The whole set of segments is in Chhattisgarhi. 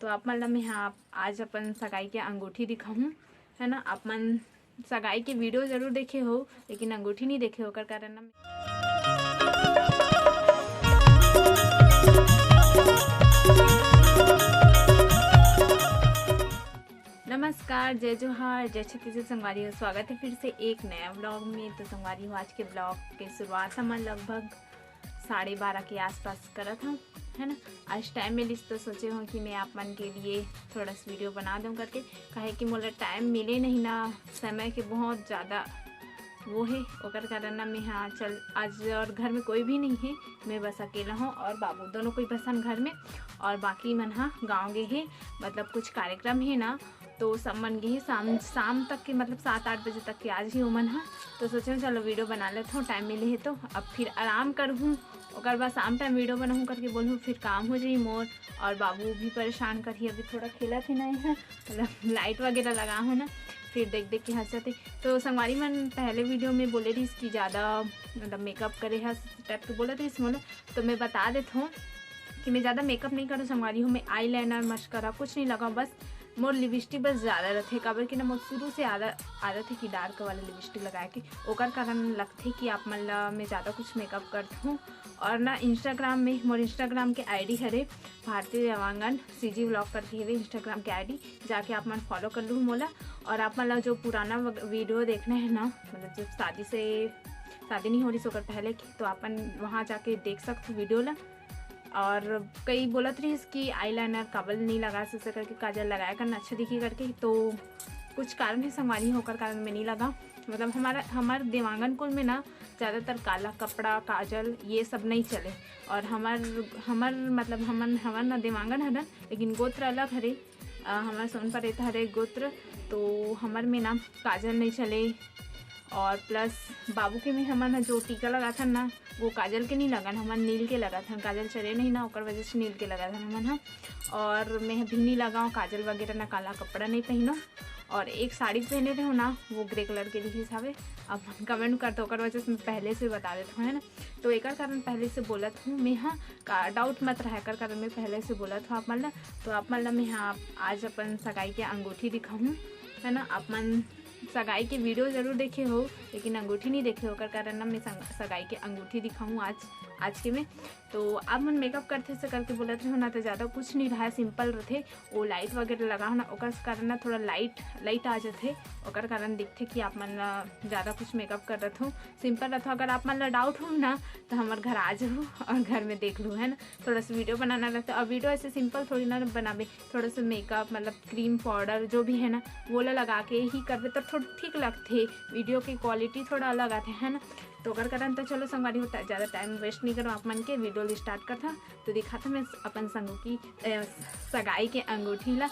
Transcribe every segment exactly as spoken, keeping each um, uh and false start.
तो आप मन ला मैं हाँ आज अपन सगाई के अंगूठी दिखाहूँ, है ना। आप मन सगाई के वीडियो जरूर देखे हो, लेकिन अंगूठी नहीं देखे हो, ओकर कारण ना। नमस्कार, जय जोहार, जय छत्तीसगढ़ संगवारी हो। स्वागत है फिर से एक नया व्लॉग में। तो संगवारी हो, आज के व्लॉग के शुरुआत हमन लगभग साढ़े बारह के आसपास करत हूँ, है ना। आज टाइम मिलिस तो सोचे हूँ कि मैं आप मन के लिए थोड़ा सा वीडियो बना दूँ करके, काहे कि मोला टाइम मिले नहीं ना, समय के बहुत ज़्यादा वो है, ओकर कारण ना मैं हाँ चल आज, और घर में कोई भी नहीं है, मैं बस अकेला हूँ और बाबू, दोनों कोई बस हन घर में, और बाकी मन हाँ गाँव गए है, मतलब कुछ कार्यक्रम है ना, तो सब मन गए है शाम, शाम तक के, मतलब सात आठ बजे तक के आज ही ओमन हा। तो सोचे हूँ चलो वीडियो बना लेता हूँ, टाइम मिले है तो। अब फिर आराम करहूँ, ओकर बाद शाम टाइम वीडियो बनाहूँ करके बोलहूँ, फिर काम हो जाही मोर, और बाबू भी परेशान करही। अभी थोड़ा खेलत है ना, है मतलब लाइट वगैरह लगा हो ना, फिर देख देख के हंसत है। तो संगवारी मन पहले वीडियो में बोले रहिस कि ज़्यादा मतलब मेकअप करे हस टाइप के बोलत रहिस मोला, तो मैं बता देत हूँ कि मैं ज़्यादा मेकअप नहीं करूँ संगवारी हो। मैं आई लाइनर, मस्करा कुछ नहीं लगाऊँ, बस मोर लिपस्टिक बस ज़्यादा रहथे, काबर कि ना मोर शुरू से आदत, आदत है कि डार्क वाला लिपस्टिक लगाए के, ओकर कारण लगथे कि आप मन ला मैं ज़्यादा कुछ मेकअप करत हूँ। और ना इंस्टाग्राम में, मोर इंस्टाग्राम के आईडी हरे भारती देवांगन सीजी व्लॉग करके हवे इंस्टाग्राम के आईडी, जाके आप मन फॉलो कर लू मोला। और आप मन ला जो पुराना वग-, वीडियो देखना है ना, मतलब जब शादी से, शादी नहीं हो रही ओकर पहले की, तो आप मन वहाँ जाके देख सकते हो वीडियो ला। और कई बोलत रहिस कि आई लाइनर काबर नहीं लगा, ऐसे करके काजल लगाया करना अच्छा दिखी करके, तो कुछ कारण है संगवारी हो, ओकर कारण मैं नहीं लगा। मतलब हमारा, हमार देवांगन कुल में ना ज़्यादातर काला कपड़ा, काजल ये सब नहीं चले। और हमार, हमार मतलब हमन, हमन ना देवांगन हरन, लेकिन गोत्र अलग हरे। अ, हमार सोनपरेत हरे गोत्र, तो हमर में ना काजल नहीं चले। और प्लस बाबू के में हमन ह जो टीका लगाथन ना, वो काजल के नहीं लगन, हमन नील के लगाथन। काजल चले नहीं ना, ओकर वजह से नील के लगाथन हमन ह। और मैं ह भी नहीं लगाऊँ काजल वगैरह ना, काला कपड़ा नहीं पहनूँ। और एक साड़ी पहने रहे ना, वो ग्रे कलर के रहिस हवे। अब कमेंट कर दो, ओकर वजह से मैं पहले से बता देता हूँ, है ना। तो एकर कारण पहले से बोलत हूँ मैं, हाँ, का डाउट मत रहा, एकर कारण मैं पहले से बोलत हूँ आप मन ला। तो आप मन ला मैं, हाँ, आज अपन सगाई के अंगूठी दिखाऊँ, है ना। आप मन सगाई के वीडियो जरूर देखे हो, लेकिन अंगूठी नहीं देखे हो, ओकर कारण ना मैं संग-, सगाई के अंगूठी दिखाऊँ आज, आज के में। तो आप मन मेकअप करथे से करके बोलत रहे हो ना, तो ज़्यादा कुछ नहीं रहा, सिंपल रथे। वो लाइट वगैरह लगा हो ना, ओकर कारण ना थोड़ा लाइट, लाइट आ जाथे, ओकर कारण दिखथे कि आप मन ला ज़्यादा कुछ मेकअप कर रहे हो, सिंपल रहे हो। अगर आप मन ला डाउट हो ना, तो हमारे घर आ जाओ और घर में देख लो, है ना। थोड़ा सा वीडियो बनाना रहता है, और वीडियो ऐसे सिंपल थोड़ी ना बनाबे, थोड़ा सा मेकअप मतलब क्रीम पाउडर जो भी है ना, वो ला लगा के ही करबे तो थोड़ा ठीक लगथे, वीडियो की क्वालिटी थोड़ा अलग आथे, है ना। तो ओकर कारण तो चलो संगवारी हो, ज़्यादा टाइम वेस्ट नहीं करो, आप मन के वीडियो स्टार्ट करथा। तो दिखाता मैं अपन संगू की, ए, सगाई के अंगूठी ला।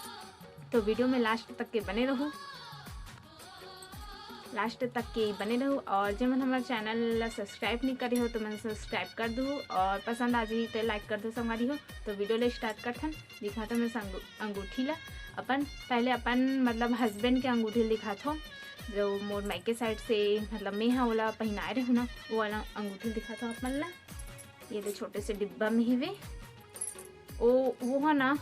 तो वीडियो में लास्ट तक के बने रहो, लास्ट तक के बने रहो। और जे मन हमारे चैनल ला सब्सक्राइब नहीं करे हो, तो मन सब्सक्राइब कर दो, और पसंद आ जाही तो लाइक कर दो संगवारी हो। तो वीडियो ले स्टार्ट करथन। दिखाता मैं संगू-, अंगूठी ला अपन, पहले अपन मतलब हस्बैंड के अंगूठी दिखात हो, जो मोर मायके साइड से मतलब मैं हा ओला पहनाए रहूँ ना, वो वाला अंगूठी दिखात हो आप मन ला। ये दे छोटे से डिब्बा में ही वे, ओ, वो है ना,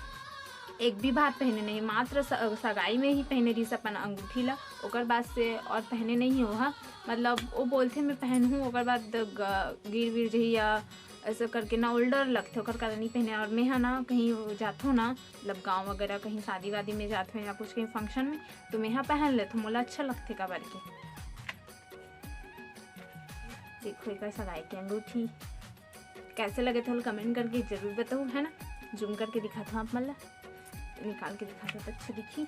एक भी बार पहने नहीं, मात्र स-, सगाई में ही पहने रहिस अपन अंगूठी ला, ओकर बाद से और पहने नहीं हो हा। मतलब वो बोलथे मैं पहनहूँ, ओकर बाद ग-, गिर विर जही या ऐसा करके ना, ओल्डर लगथे, ओकर कारण नहीं पहने। और मैं हा ना कहीं जाथो ना, मतलब गाँव वगैरह कहीं शादी वादी में जाथो या कुछ कहीं फंक्शन में, तो मैं हा पहन लेथो, मोला अच्छा लगथे काबर के। देखो एकर सगाई के अंगूठी कैसे लगे थे, कमेंट करके जरूर बताओ, है ना। जूम करके दिखाता हूँ आप मन ला, निकाल के दिखाता हूँ तो अच्छा दिखी।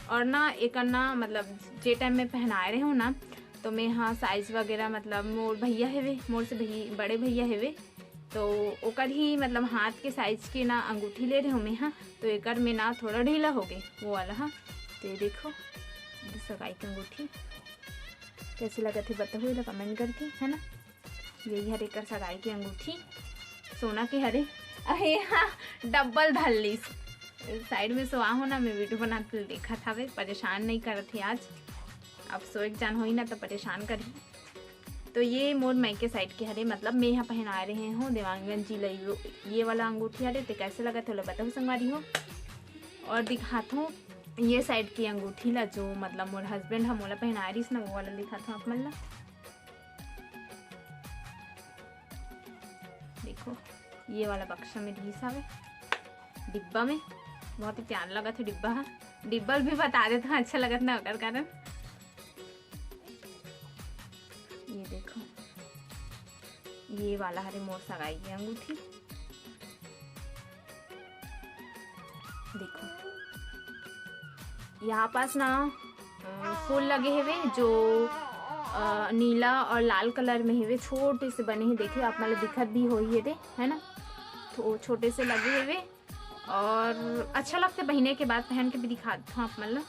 और ना एकर ना मतलब जे टाइम में पहनाए रहे हूँ ना, तो मैं हाँ साइज वगैरह मतलब मोर भैया हेवे, मोर से भई-, बड़े भैया हेवे, तो ओकर ही मतलब हाथ के साइज के ना अंगूठी ले रहे हूँ मैं हाँ, तो एकर में ना थोड़ा ढीला हो गए वो वाला हाँ। तो ये देखो सगाई के अंगूठी कैसे लगत हे बताओ एला कमेंट करके, है ना। यही हरे एकर सगाई के अंगूठी सोना के हरे। अहे हाँ, डबल धल्लीस। साइड में सोआ हो ना, मैं वीडियो बनात ले देखत हवे, परेशान नहीं करत हे आज। अब सो एक जान होई ना तो परेशान करही। तो ये मोर मायके side के हरे, मतलब मैं यहाँ पहनाए रहे हूँ देवांगन जी ला ये, ये वाला अंगूठी हरे। ते कैसे लगत हे ओला बताहू संगवारी हो। और दिखात हूँ ये side की अंगूठी ला, जो मतलब मोर husband ह मोला पहनाए रहिस ना, वो वाला दिखात हूँ आप मन ला। देखो, ये वाला बक्सा में रहिस हवे, डिब्बा में। बहुत ही प्यारा लगत हे डिब्बा ह। डिब्बा भी बता देत हूँ, अच्छा लगत ना ओकर कारण। ये देखो, ये वाला हरे मोर सगाई के अंगूठी। देखो, यहाँ पास ना अ, फूल लगे हेवे, जो अ, नीला और लाल colour में हेवे, छोटे से बने हे। देखिए, आप मन ला दिखत भी होही ये दे, है ना, तो छोटे से लगे हेवे। और अच्छा लगथे पहिने के बाद, पहन के भी दिखात हूँ आप मन ला।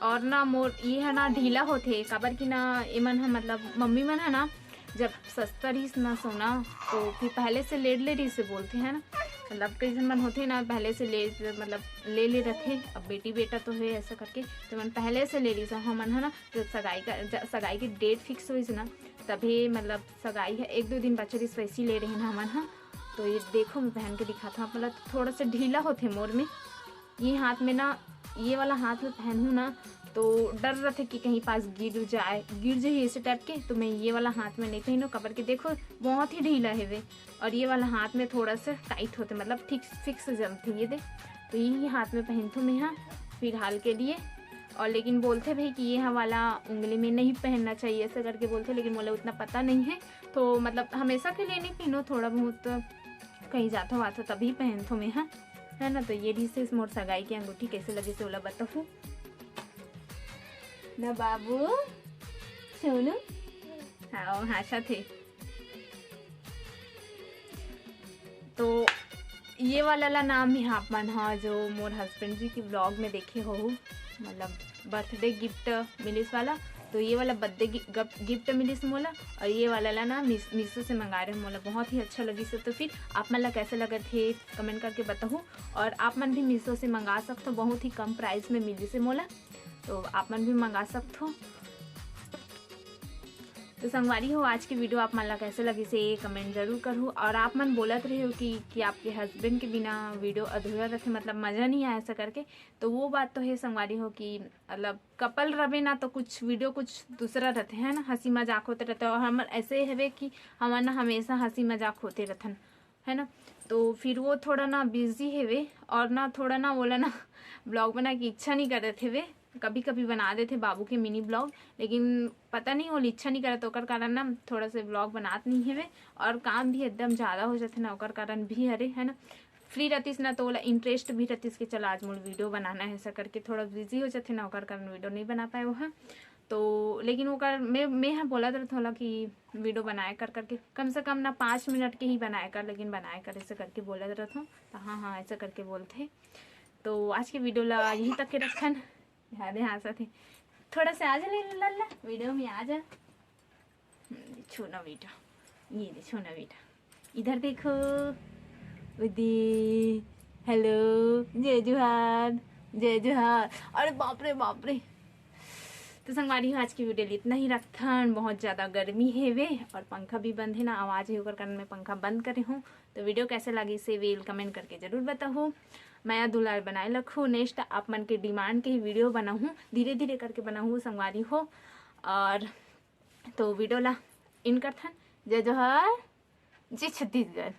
और ना मोर ये ह ना ढीला होथे, काबर कि ना एमन ह, मतलब मम्मी मन ह ना, जब सस्ता रहिस ना सोना, तो फिर पहले से ले ले रहिस हे बोलथे, है ना। मतलब कई झन मन होथे ना, पहले से ले, मतलब ले ले रथे। अब बेटी बेटा तो हे ऐसा करके, तो मन पहले से ले रहिस हे। हमन ह ना, जब सगाई का, ज-, सगाई के date fix होइस ना, तभे मतलब सगाई ह एक दो दिन बचे रहिस, वैसी ले रहे ना हमन ह। तो ये देखो, मैं पहन के दिखात हूँ आप मन ला। थोड़ा सा ढीला होथे मोर में, ये हाथ में ना, ये वाला हाथ में पहनहूँ ना, तो डर रथे कि कहीं पास गिर जाए, गिर जाए ऐसे type के। तो मैं ये वाला हाथ में नहीं पहनूँ, काबर के देखो, बहुत ही ढीला हेवे। और ये वाला हाथ में थोड़ा सा tight होथे, मतलब ठीक fix जमथे ये दे। तो यही हाथ में पहनथूँ मैं, हाँ, फिलहाल के लिए। और लेकिन बोलथे भाई कि ये ह वाला उंगली में नहीं पहनना चाहिए, ऐसा करके बोलथे, लेकिन मोला उतना पता नहीं है, तो मतलब हमेशा के लिए नहीं पहनो, थोड़ा बहुत कहीं जाथो वाथो तभी पहनथो मैं, हाँ, है ना। तो ये रहिस हे मोर सगाई के अंगूठी, कैसे लगिस हे ओला बताहू ना बाबू, सोनू। हाँ, वो हाँसत हे। तो ये वाला ला नाम ही आप मन ह, जो मोर husband जी की vlog में देखे हो, मतलब birthday gift मिलिस वाला, तो ये वाला birthday गि-, गप-, gift मिलिस मोला। और ये वाला ला ना मिस-, मीशो से मंगाए रहे मोला, बहुत ही अच्छा लगिस हे। तो फिर आप मन ला कैसे लगत हे, comment करके बताहू। और आप मन भी मीशो से मंगा सकथो, बहुत ही कम price में मिलिस हे मोला, तो आप मन भी मंगा सकथो। तो संगवारी हो, आज की video आप मन ला कैसे लगिस हे, comment जरूर करहू। और आप मन बोलत रहे हो कि, कि आपके husband के बिना video अधूरा रथे, मतलब मजा नहीं आए ऐसा करके। तो वो बात तो है संगवारी हो कि मतलब couple रहे ना, तो कुछ video कुछ दूसरा रथे, है ना, हंसी मजाक होते रथे। और हमर ऐसे हवे कि हमर ना हमेशा हंसी मजाक होते रथन, है ना। तो फिर वो थोड़ा ना busy हेवे, और ना थोड़ा ना ओला ना vlog बनाए के इच्छा नहीं करत हेवे। कभी कभी बना देथे बाबू के mini vlog, लेकिन पता नहीं ओला इच्छा नहीं करत, ओकर कारण ना थोड़ा से vlog बनात नहीं हेवे। और काम भी एकदम ज़्यादा हो जाथे ना, ओकर कारण भी हरे, है ना। Free रहतिस ना, तो ओला interest भी रहतिस कि चल आज मोर video बनाना है, ऐसा करके थोड़ा busy हो जाथे ना, ओकर कारण video नहीं बना पाए वो ह। तो लेकिन ओकर मैं, मैं ह बोलत रहत ओला कि video बनाए कर करके, कम से कम ना पाँच मिनट के ही बनाए कर, लेकिन बनाए कर ऐसे करके बोलत रहत हूँ। तो हाँ, हाँ, ऐसा करके बोलथे। तो आज के video ला यहीं तक के रखन। हाँ, दे हाँसत हे। थोड़ा से आ जा ले लल्ला, video में आ जा। हम्म, छूना बेटा, ये दे छूना बेटा, इधर देखो। उदी, hello, जय जोहार, जय जोहार। अरे बाप रे, बाप रे। तो संगवारी हो, आज की video इतना ही रखथन। बहुत ज़्यादा गर्मी हेवे और पंखा भी बंद है ना, आवाज़ है, ओकर कारण मैं पंखा बंद करे हूँ। तो video कैसे लगिस हे, comment करके जरूर बताहू। मया दुलार बनाए रखू, next आप मन के demand के ही video बनाहूँ, धीरे धीरे करके बनाहू संगवारी हो। और तो video ला end करथन। जय जोहार, जय छत्तीसगढ़।